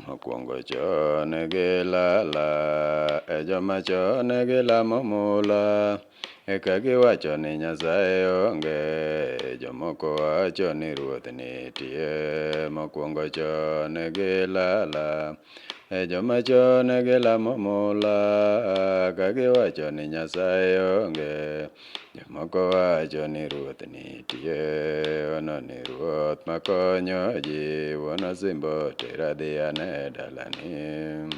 Mokwongo chon gilala, e joma chon gilamo mula, eka giwacho ni Nyasaye onge, jomoko wacho ni Ruoth nitie. Mokwongo chon gilala, e joma chon gilamo mula, ka giwacho ni Nyasaye onge, jomoko wacho ni Ruoth nitie. Ono ni Ruoth makonyo ji, wuon osimbo tera dhi ane dalani.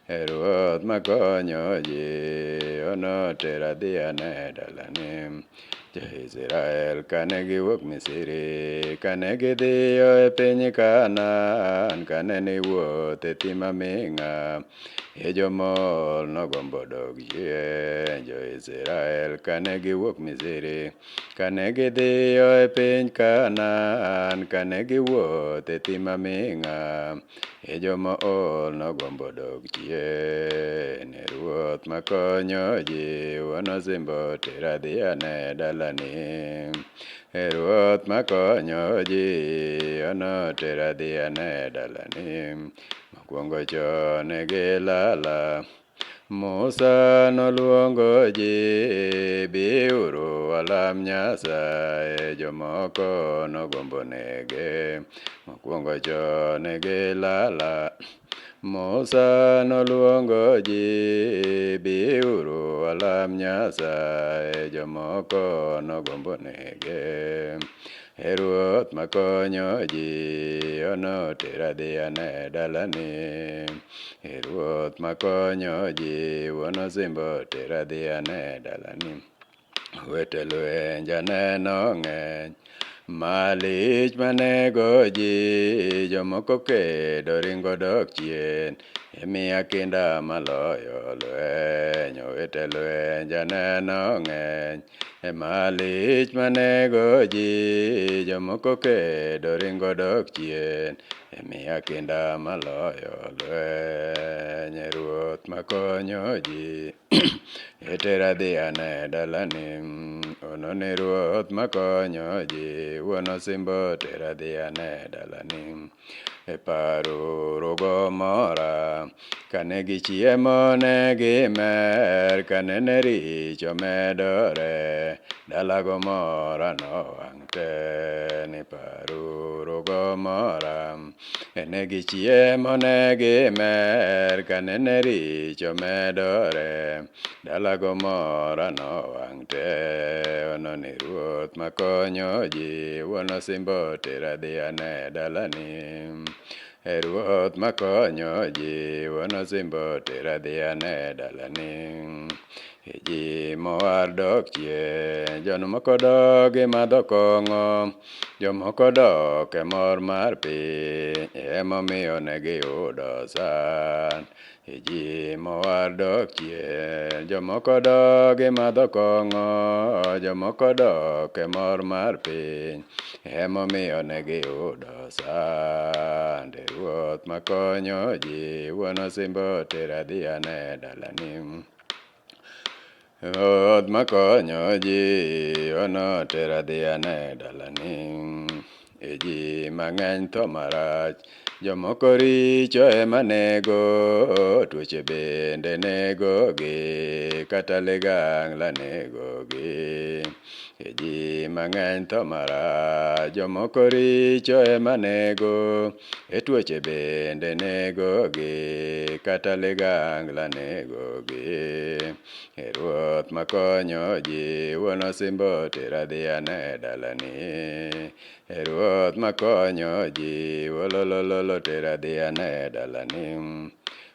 E Ruoth makonyo ji, ono tera dhi ane dalani. Jo-Israel kane giwuok Misri, kane gidhiyo e piny Kanaan, kane niwuoth e thim aming'a, e jomol nogombo dok chien. Jo-Israel kane giwuok Misri, kane gidhiyo e piny Kanaan, kane giwuoth e thim aming'a, e joma ool nogombo dok chien. E Ruoth makonyo ji, wuon osimbo tera dhi ane dalani. E Ruoth makonyo ji, ono tera dhi ane dalani. Mokwongo chon gilala, Musa noluongo ji, biuru walam Nyasaye, jomoko nogombo nege. Mokwongo chon gilala, Musa noluongo ji, biuru walam Nyasaye, jomoko nogombo nege. E Ruoth makonyo ji, ono tera dhi ane dalani. E Ruoth makonyo ji, wuon osimbo tera dhi ane dalani. Owete lwenj aneno ng'eny, malich manego ji, jomoko kedo ringo dok chien, imiya kinda maloyo lweny. Owete lwenj aneno ng'eny, e malich manego ji, jomoko kedo ringo dok chien, imiya kinda maloyo lweny. E Ruoth makonyo ji, Etera dhi ane dalani, ono ni Ruoth makonyo ji, wuon osimbo tera dhi ane dalani. E paruru Gomora, kane gichiemo ne gimer, kane ne richo medore, dala Gomora nowang' te. Ni paruru Gomora, Ne gichiemo ne gimer, kane ne richo medore, dala Gomora nowang' te. Ono ni Ruoth makonyo ji, wuon osimbo tera dhi ane dalani. E Ruoth makonyo ji, wuon osimbo tera dhi ane dalani. E ji mowar dok chien, jon moko dok gimadho kong'o, Jomoko dok e mor mar piny, emomiyo ne giyudo sand. E ji mowar dok chien, jomoko dok gimadho kong'o, jomoko dok e mor mar piny, emomiyo ne giyudo sand. E Ruoth makonyo ji, wuon osimbo tera dhi ane dalani. Ruoth makonyo ji, ono tera dhi ane dalani. E ji mang'eny tho marach, jomoko richo ema nego, tuoche bende negogi, kata ligangla negogi. E ji mang'eny tho marach, jomoko richo ema nego, E tuoche bende negogi, kata ligangla negogi. E Ruoth makonyo ji, wuon osimbo tera dhi ane dalani. E Ruoth makonyo ji, wololololo tera dhi ane dalani.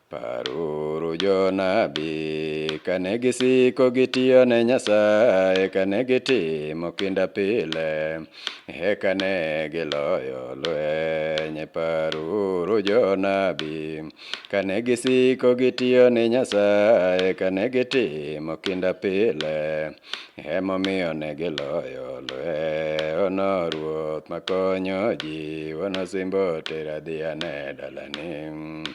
Paruru jonabi, kane gisiko gitiyo ne Nyasaye, kane gitimo kinda pile, eka ne giloyo lweny. Paruru jonabi, kane gisiko gitiyo ne Nyasaye, kane gitimo kinda pile, emomiyo ne giloyo lweny. Ono Ruoth makonyo ji, wuon osimbo tera dhi ane dalani.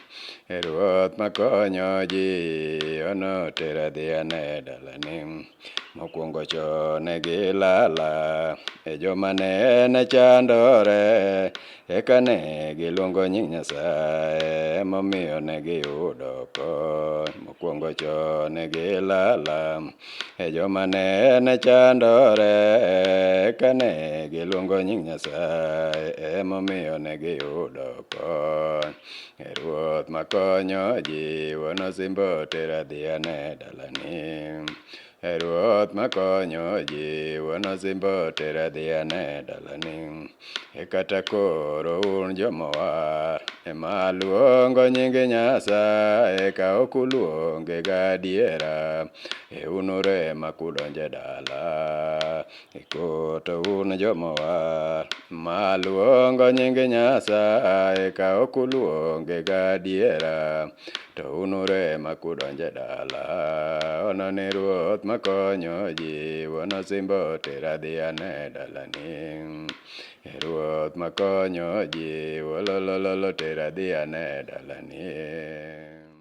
E Ruoth makonyo ji, ono tera dhi ane dalani. Mokwongo chon ne gilala, e joma ne ne chandore, eka ne giluongo nying Nyasaye. Emomiyo ne giyudo kony. Mokwongo chon ne gilala e joma ne ne chandore, eka ne giluongo nying Nyasaye, emomiyo ne giyudo kony. E Ruoth makonyo ji, wuon osimbo tera dhi ane dalani. E Ruoth makonyo ji, wuon osimbo tera dhi ane dalani. E kata koro un jomowar, ema luongo nying Nyasaye, ka ok uluonge gadiera, e unurema kudonjo e dala. E koto un jomowar, ma luongo nying Nyasaye, ka ok uluonge gadiera, to unurema kudonjo e dala. Ono ni Ruoth makonyo ji, wuon osimbo tera dhi ane dalani. E Ruoth makonyo ji, wololololo tera dhi ane dalani.